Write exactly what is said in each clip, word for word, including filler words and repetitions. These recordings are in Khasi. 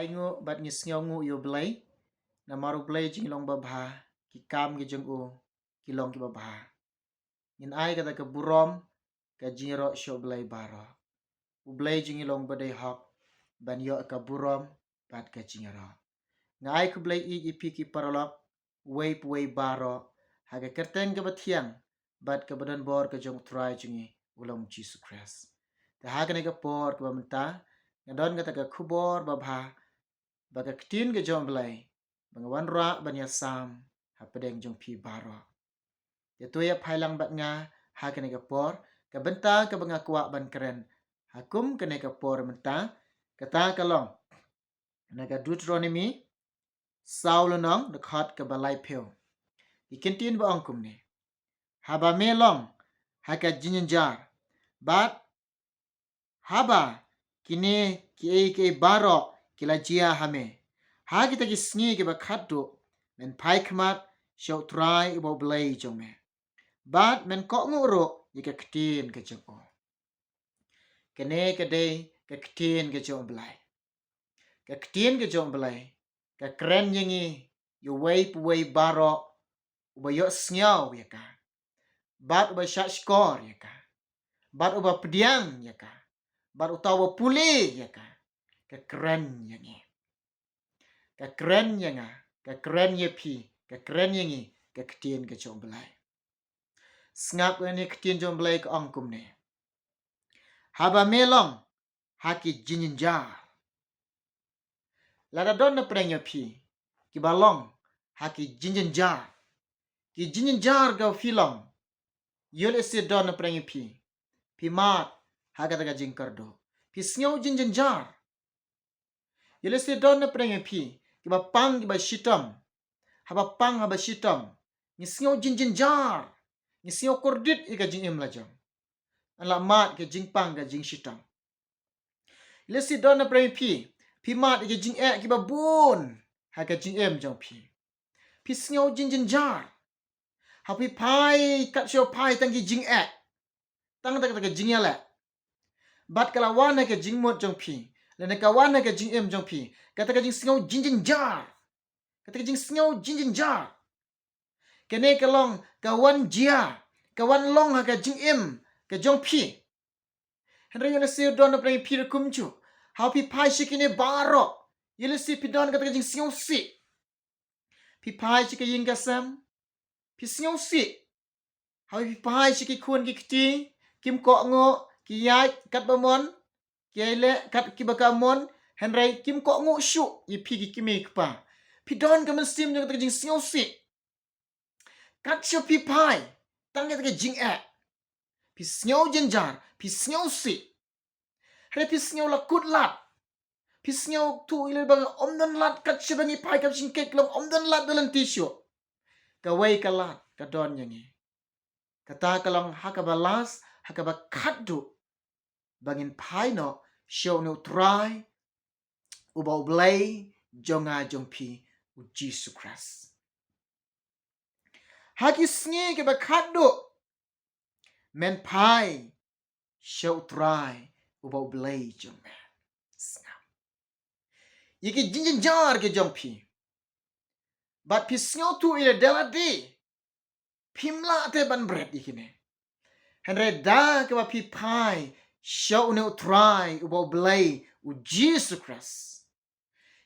Nguh bad ngi sngew nguh ïa U Blei, namar U Blei jong ngi long babha, ki kam ki jong u ki long kiba bha. Ngin ai kata ka burom, ka jingïaroh sha U Blei baroh. U Blei jong ngi long uba dei hok ban ïoh ka burom bad ka jingïaroh. Nga ai khublei ïa phi ki paralok, uwei pa uwei baroh, ha ka kyrteng kaba thiang bad kaba donbor ka jong U Trai jong ngi, u long Jisu Khrist. Te ha kane ka por kaba mynta, nga don kata ka khubor babha, ba ka ktien ka jong U Blei ba nga wanrah ban ïasam hapdeng jong phi baroh. Ïa to ïa phai lang bad nga ha kane ka por, ka bynta kaba nga kwah ban kren ha kum kane ka por mynta, kata ka long na ka Deuteronomi saw lynnong, dkhot kaba laiphew. Ki kyntien ba ong kumne: Haba me long ha ka jingjynjar, bad haba kine kiei kiei baroh ki la jia ha me ha kita ki sngi kiba khatduh, men phai khmat sha U Trai uba U Blei jong me, bad men kohnguh ruh ïa ka ktien ka jong u. Kane ka dei ka ktien ka jong U Blei. Ka ktien ka jong U Blei ka kren ïa ngi, ïa uwei pa uwei baroh uba ïohsngew ïa ka, bad uba shahshkor ïa ka, bad uba pdiang ïa ka, bad uta uba pule ïa ka, ka kren ïa ngi. Ka kren ïa nga, ka kren ïa phi, ka kren ïa ngi, ka ktien ka jong U Blei. Sngap kane ka ktien jong U Blei ka ong kumne: Haba me long ha ki jingjynjar. Lada don na pdeng ïa phi kiba long ha ki jingjynjar, ki jingjynjar kaba phi long, ïoh lehse don na pdeng ïa phi, phi mad ha kata ka jingkyrduh, phi sngew jingjynjar. Ïoh lehse don na pdeng ïa phi kiba pang kiba shitom. Haba pang haba shitom, ngi sngew jingjynjar, ngi sngew kordit ïa ka jingim la jong. Ngi la mad ka jingpang ka jingshitom. Lehse don na pdeng ïa phi, phi mad ïa ka jingeh kiba bun ha ka jingim jong phi. Phi sngew jingjynjar. Haba phi phai, kat shu phai tang ki jingeh, tang kata ka jingïaleh, bad ka la wan ha ka jingmut jong phi, lane ka wan ha ka jingim jong phi, kata ka jingsngew jingjynjar. Kata ka jingsngew jingjynjar, kane ka long ka wan jia, ka wan long ha ka jingim ka jong phi. Hynrei ïoh lehse don na pdeng ïa phi ruh kumjuh. Haba phi phai sha kine baroh, ïoh lehse phi don kata ka jingsngewsih. Phi phai sha ka ïing ka sem, phi sngewsih. Haba phi phai sha ki khun ki kti, kim kohnguh, ki ïaid katba mon, ki ïaid leh kat kiba ka mon, hynrei kim kohnguh shuh ïa phi ki kmie ki kpa. Phi don ka mynsiem jong kata ka jingsngewsih. Kat shu phi phai, tang kata ka jingeh, phi sngew jynjar, phi sngewsih. Hynrei phi sngew la kut lad, phi sngewthuh ïa lade ba ym don lad, kat shu ba ngi phai, ka jingkit long ym don lad da lynti shuh. Kawei ka lad ka don ïa ngi. Kata ka long ha kaba last, ha kaba khatduh, ba ngin phai noh sha une U Trai, uba U Blei jong nga jong phi, U Jisu Khrist. Ha ki sngi kiba khatduh, men phai sha U Trai, uba U Blei jong me. Sngap. Ïa ki jingjynjar ki jong phi, bad phi sngewthuh ïa lade da lade, phim lah te ban bret ïa kine. Hynrei da kaba phi phai sha une U Trai, uba U Blei, U Jisu Khrist,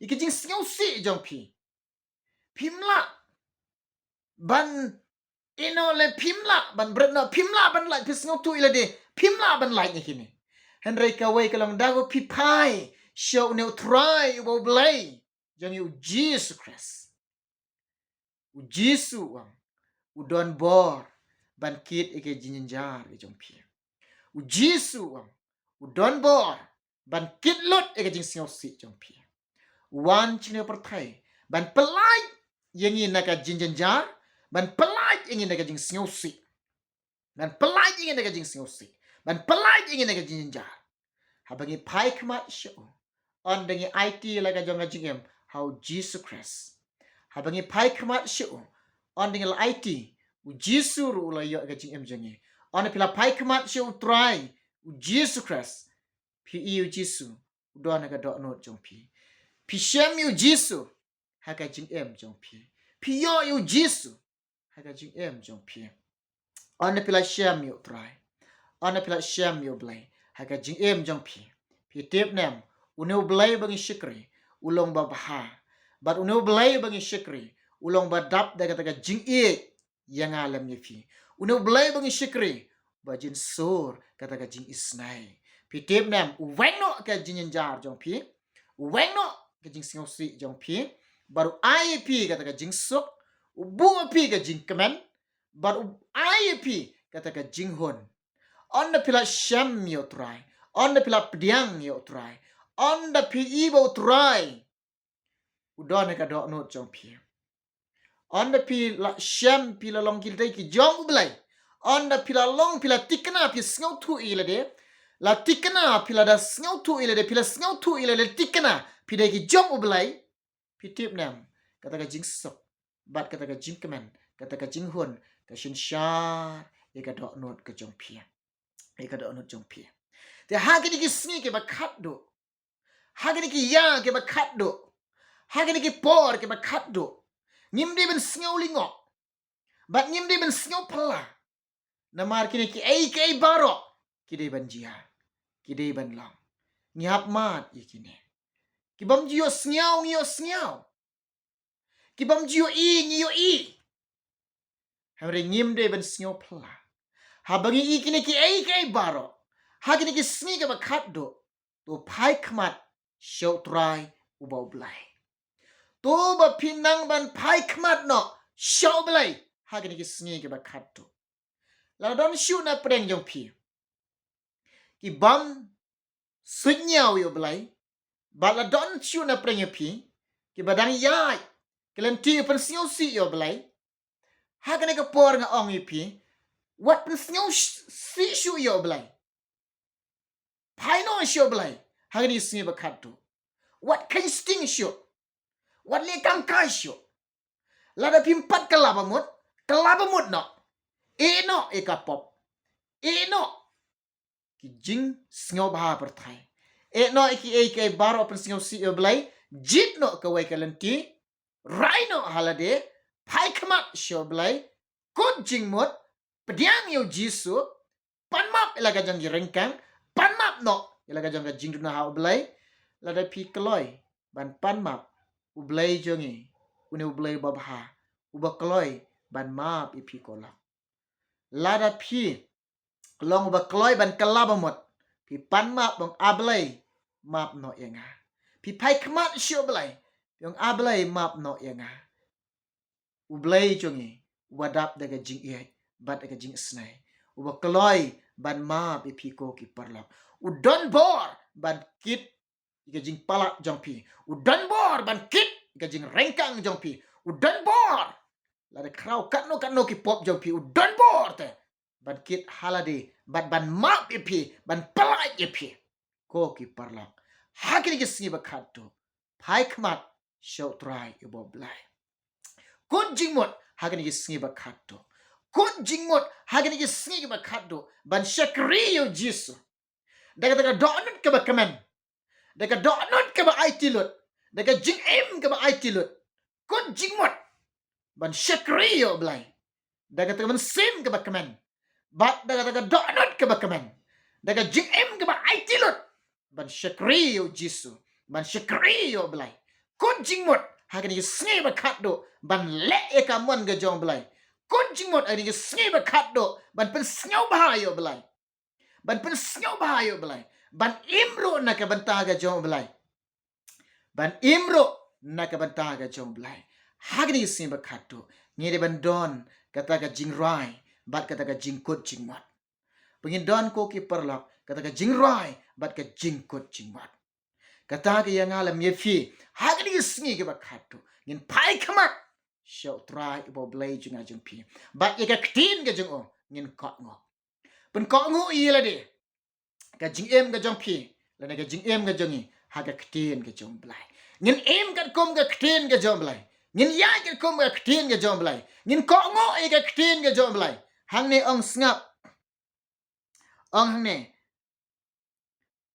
ïa ki jingsngewsih jong phi, phim lah ban ïehnoh leh, phim lah ban bret noh, phim lah ban lait, phi sngewthuh ïa lade, phim lah ban lait ïa kine. Hynrei kawei ka long da kaba phi phai sha une U Trai, uba U Blei jong ngi, U Jisu Khrist. U Jisu u ong, u don bor ban kit ïa ka jingjynjar ka jong phi. U Jisu u ong, u don bor ban kit lut ïa ka jingsngewsih jong phi. U wan sha kane ka pyrthei ban pyllait ïa ngi na ka jingjynjar, ban pyllait ïa ngi na ka jingsngewsih. Ban pyllait ïa ngi na ka jingsngewsih, ban pyllait ïa ngi na ka jingjynjar. Haba ngi phai khmat sha u, ynda ngi aiti la ka jong ka jingim ha U Jisu Khrist. Haba ngi phai khmat sha u, ynda ngi la aiti, U Jisu ruh u la ïoh ïa ka jingim jong ngi. Ynda phi la phai khmat sha U Trai, U Jisu Khrist, phi ïohi U Jisu u don ha ka dohnud jong phi. Phi shem ïa u Jisu ha ka jingim jong phi. Phi ïoh ïa u Jisu ha ka jingim jong phi. Ynda phi la shem ïa u Trai, ynda phi la shem ïa u Blei ha ka jingim jong phi, phi tip ne em, une u Blei ba ngi shakri u long ba bha. Bad une u Blei ba ngi shakri u long ba dap da kata ka jingïeit ïa nga lem ïa phi. Une u Blei ba ngi shakri ba jin sur kata ka jingisnei. Phi tip ne em, u weng noh ka jingjynjar jong phi, u weng noh ka jingsngewsih jong phi, bad u ai ïa phi kata ka jingsuk, u buh ïa phi ka jingkmen, bad u ai ïa phi kata ka jinghun. Ynda phi la shem ïa u Trai, ynda phi la pdiang ïa u Trai, ynda phi i ba u Trai u don ha ka dohnud jong phi, ynda phi la shem, phi la long ki dei ki jong u Blei, ynda phi la long, phi la thikna, phi sngewthuh ïa lade, la thikna, phi la da sngewthuh ïa lade, phi la sngewthuh ïa lade, thikna phi dei ki jong u Blei. Phi tip ne em, kata ka jingsuk bad kata ka jingkmen, kata ka jinghun ka synshar ïa ka dohnud ka jong phi, ïa ka dohnud jong phi. Te ha kine ki sngi kiba khatduh, ha kine ki ïa kiba khatduh, ha kine ki por kiba khatduh, ngim dei ban sngew lyngngoh, bad ngim dei ban sngew phylla. Namar kine kiei kiei baroh ki dei ban jia, ki dei ban long. Ngi hap mad ïa kine. Ki bym ju ïohsngew, ngi ïohsngew. Ki bym ju ïohi, ngi ïohi. Hynrei ngim dei ban sngew phylla. Haba ngi i kine kiei kiei baroh ha kine ki sngi kiba khatduh, to phai khmat sha u Trai uba u Blei. To ba phi nang ban phai khmat noh sha u Blei ha kine ki sngi kiba khatduh. La don shuh na pdeng jong phi ki bym suidñiew ïa u Blei, bad la don shuh na pdeng jong phi kiba dang ïaid ka lynti u pynsngewsih ïa u Blei. Ha kane ka por nga ong ïa phi, wat pynsngewsih shuh ïa u Blei. Phai noh sha u Blei ha kine ki sngi ba khatduh. Wat kheiñ sting shuh. Wat leh kam kai shuh. Lada phim pat kylla ba mut, kylla ba mut noh. Ïeh noh ïa ka pop. Ïeh noh ki jingsngewbha pyrthei. Ïeh noh ïa kiei kiei baroh pynsngewsih ïa u Blei. Jied noh kawei ka lynti. Rai noh ha lade. Phai khmat sha u Blei. Kut jingmut. Pdiang ïa u Jisu. Pan map ïa la ka jong ki ryngkang. Pan map noh ïa la ka jong ka jingduna ha u Blei. Lada phi kloi ban pan map, u Blei jong ngi, une u Blei uba bha, uba kloi ban map ïa phi, ko lok. Lada phi long uba kloi ban kylla ba mut, phi pan map, ong, A Blei, map noh ïa nga. Phi phai khmat sha u Blei, phi ong, A Blei, map noh ïa nga. U Blei jong ngi uba dap da ka jingïeit bad da ka jingisnei, uba kloi ban map ïa phi, ko ki paralok. U don bor ban kit ïa ka jingpalat jong phi. U don bor ban kit ïa ka jingryngkang jong phi. U don bor, lada khraw katno katno ki pop jong phi, u don bor te ban kit ha lade bad ban map ïa phi, ban pyllait ïa phi, ko ki paralok. Ha kine ki sngi ba khatduh, phai khmat sha u Trai uba u Blei. Kut jingmut ha kine ki sngi ba khatduh. Kut jingmut ha kine ki sngi ba khatduh ban shakri ïa u Jisu da kata ka dohnud kaba kmen, da ka dohnud kaba aiti lut, da ka jingim kaba aiti lut. Kut jingmut ban shakri ïa u Blei da kata ka mynsiem kaba kmen, bad da kata ka dohnud kaba kmen, da ka jingim kaba aiti lut, ban shakri ïa u Jisu, ban shakri ïa u Blei. Kut jingmut ha kine ki sngi ba khatduh ban leh ïa ka mon ka jong u Blei. Kut jingmut ha kine ki sngi ba khatduh ban pynsngewbha ïa u Blei, ban pynsngewbha ïa u Blei, ban im ruh na ka bynta ka jong u Blei, ban im ruh na ka bynta ka jong u Blei. Ha kine ki sngi ba khatduh, ngi dei ban don kata ka jingrwai bad kata ka jingkut jingmut. Ba ngin don, ko ki paralok, kata ka jingrwai bad ka jingkut jingmut. Kata ka ïa nga lem ïa phi, ha kine ki sngi kiba khatduh, ngin phai khmat sha u Trai uba u Blei jong nga jong phi, bad ïa ka ktien ka jong u ngin kohnguh. Pynkohnguh ïa lade, ka jingim ka jong phi lane ka jingim ka jong ngi, ha ka ktien ka jong u Blei. Ngin im katkum ka ktien ka jong u Blei. Ngin ïaid katkum ka ktien ka jong u Blei. Ngin kohnguh ïa ka ktien ka jong u Blei. Hangne ong sngap, ong hangne,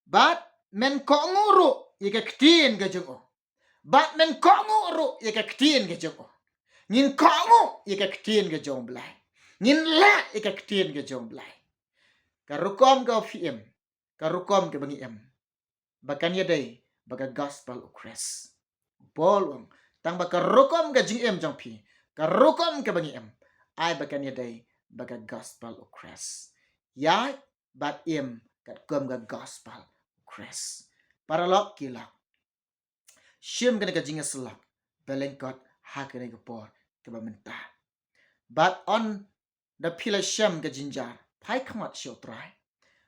bad men kohnguh ruh ïa ka ktien ka jong u. Bad men kohnguh ruh ïa ka ktien ka jong u. Ngin kohnguh ïa ka ktien ka jong u Blei. Ngin lah ïa ka ktien ka jong u Blei. Ka rukom kaba phi im, ka rukom kaba ngi im, ba kan ïadei bad ka gospel u Khrist. U Paul u ong, tang ba ka rukom ka jingim jong phi, ka rukom kaba ngi im, ai ba kan ïadei bad ka gospel u Khrist. Ïaid bad im katkum ka gospel u Khrist. Paralok ki lok, shim kane ka jingïasyllok ba lyngkot ha kane ka por kaba mynta. Bad ynda phi la shem ka jynjar, phai khmat sha u Trai.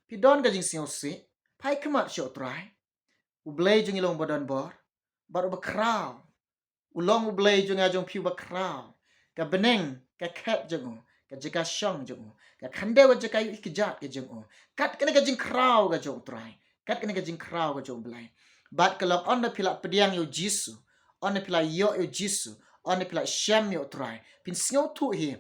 Phi don ka jingsngewsih, phai khmat sha u Trai. U Blei jong ngi u long uba don bor bad uba khraw. U long u Blei jong nga jong phi uba khraw. Ka bneng, ka khet jong u, ka jaka shong jong u, ka khyndew, ka jaka ïuh ïa ki kjat ka jong u. Kat kane ka jingkhraw ka jong u Trai, kat kane ka jingkhraw ka jong u Blei. Bad ka long ynda phi la pdiang ïa u Jisu, ynda phi la ïoh ïa u Jisu, ynda phi la shem ïa u Trai, phin sngewthuh hi.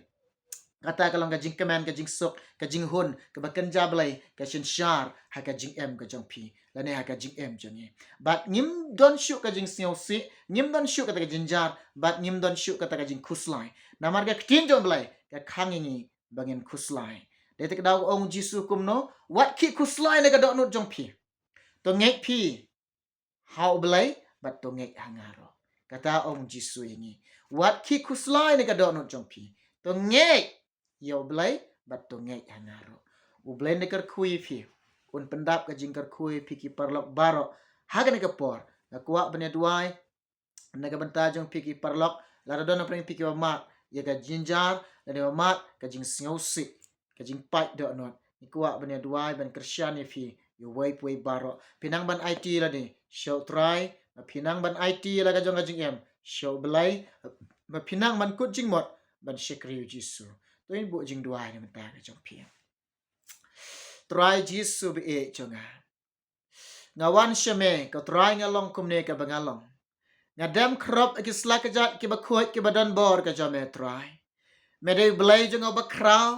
Kata ka long ka jingkmen, ka jingsuk, ka jinghun kaba kynja Blei, ka synshar ha ka jingim ka jong phi lane ha ka jingim jong ngi. Bad ngim don shuh ka jingsngewsih, ngim don shuh kata ka jynjar, bad ngim don shuh kata ka jingkhuslai. Namar ka ktien jong u Blei ka khang ïa ngi ba ngin khuslai. Dei te ka daw ka ong u Jisu kumno, wat khih khuslai na ka dohnud jong phi. To ngeit phi ha u Blei bad to ngeit ha nga ruh. Kata ong u Jisu ïa ngi, wat khih khuslai na ka dohnud jong phi. To ngeit ïa u Blei bad to ngeit ha nga ruh. U Blei un kyrkhu ïa phi, un pyndap ka jingkyrkhu ïa phi ki paralok baroh ha kane ka por. Nga kwah ban ïa duwai na ka bynta jong phi ki paralok, lada don na pdeng phi kiba mad ïa ka jynjar lane ba mad ka jingsngewsih, ka jingpait dohnud. Nga kwah ban ïa duwai, ban kyrshan ïa phi, ïa uwei pa uwei baroh. Phi nang ban aiti lade sha u Trai, ma phi nang ban aiti la ka jong ka jingim sha u Blei, ma phi nang ban kut jingmut ban shakri ïa u Jisu. To ngin buh jingduwai na ka bynta ka jong phi. Trai Jisu ba ïeit jong nga, nga wan sha me ko Trai, nga long kumne kaba nga long. Nga dem khrup ha ki sla kjat kiba khuid kiba don bor ka jong me Trai. Me dei u Blei jong nga uba khraw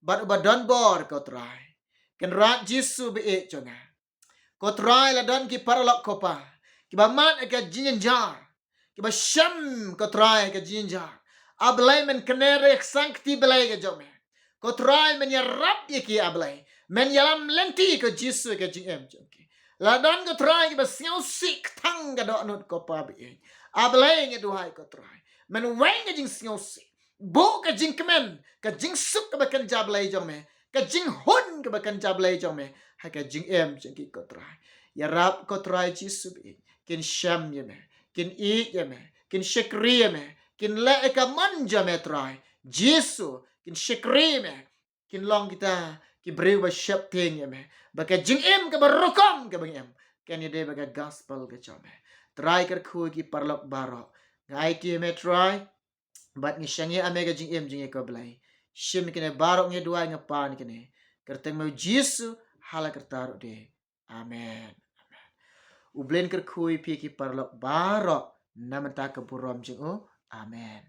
bad uba don bor ko Trai. Kynrad Jisu ba ïeit jong nga, ko Trai, la don ki paralok ko Pa kiba mad ha ka jingjynjar, kiba shem ko Trai ha ka jingjynjar. A Blei, men kner ïa ka sangkti Blei ka jong me. Ko Trai, men ïarap ïa ki A Blei. Men ïalam lynti ko Jisu ha ka jingim jong ki. La don ko Trai kiba sngewsih kthang ka dohnud ko Pa ba ïeit. A Blei, nga duwai ko Trai, men weng ka jingsngewsih. Buh ka jingkmen, ka jingsuk kaba kynja Blei jong me, ka jinghun kaba kynja Blei jong me ha ka jingim jong ki ko Trai. Ïarap ko Trai Jisu ba ïeit, kin shem ïa me, kin ïeit ïa me, kin shakri ïa me, kin leh ïa ka mon jong me Trai Jisu, kin shakri ïa me, kin long kita ki briew ba sheptieng ïa me, ba ka jingim kaba rukom kaba ngi im kan ïadei bad ka gospel ka jong me. Trai kyrkhu ïa ki paralok baroh. Nga aiti ïa me Trai, bad ngi shaniah ha me ka jingim jong ngi ko Blei. Shim kine baroh, ngi duwai nga pan kine kyrteng me u Jisu, ha la kyrta ruh de. Amen. Amen. U Blei un kyrkhu ïa phi ki paralok baroh na ka bynta ka burom jong u. Amen.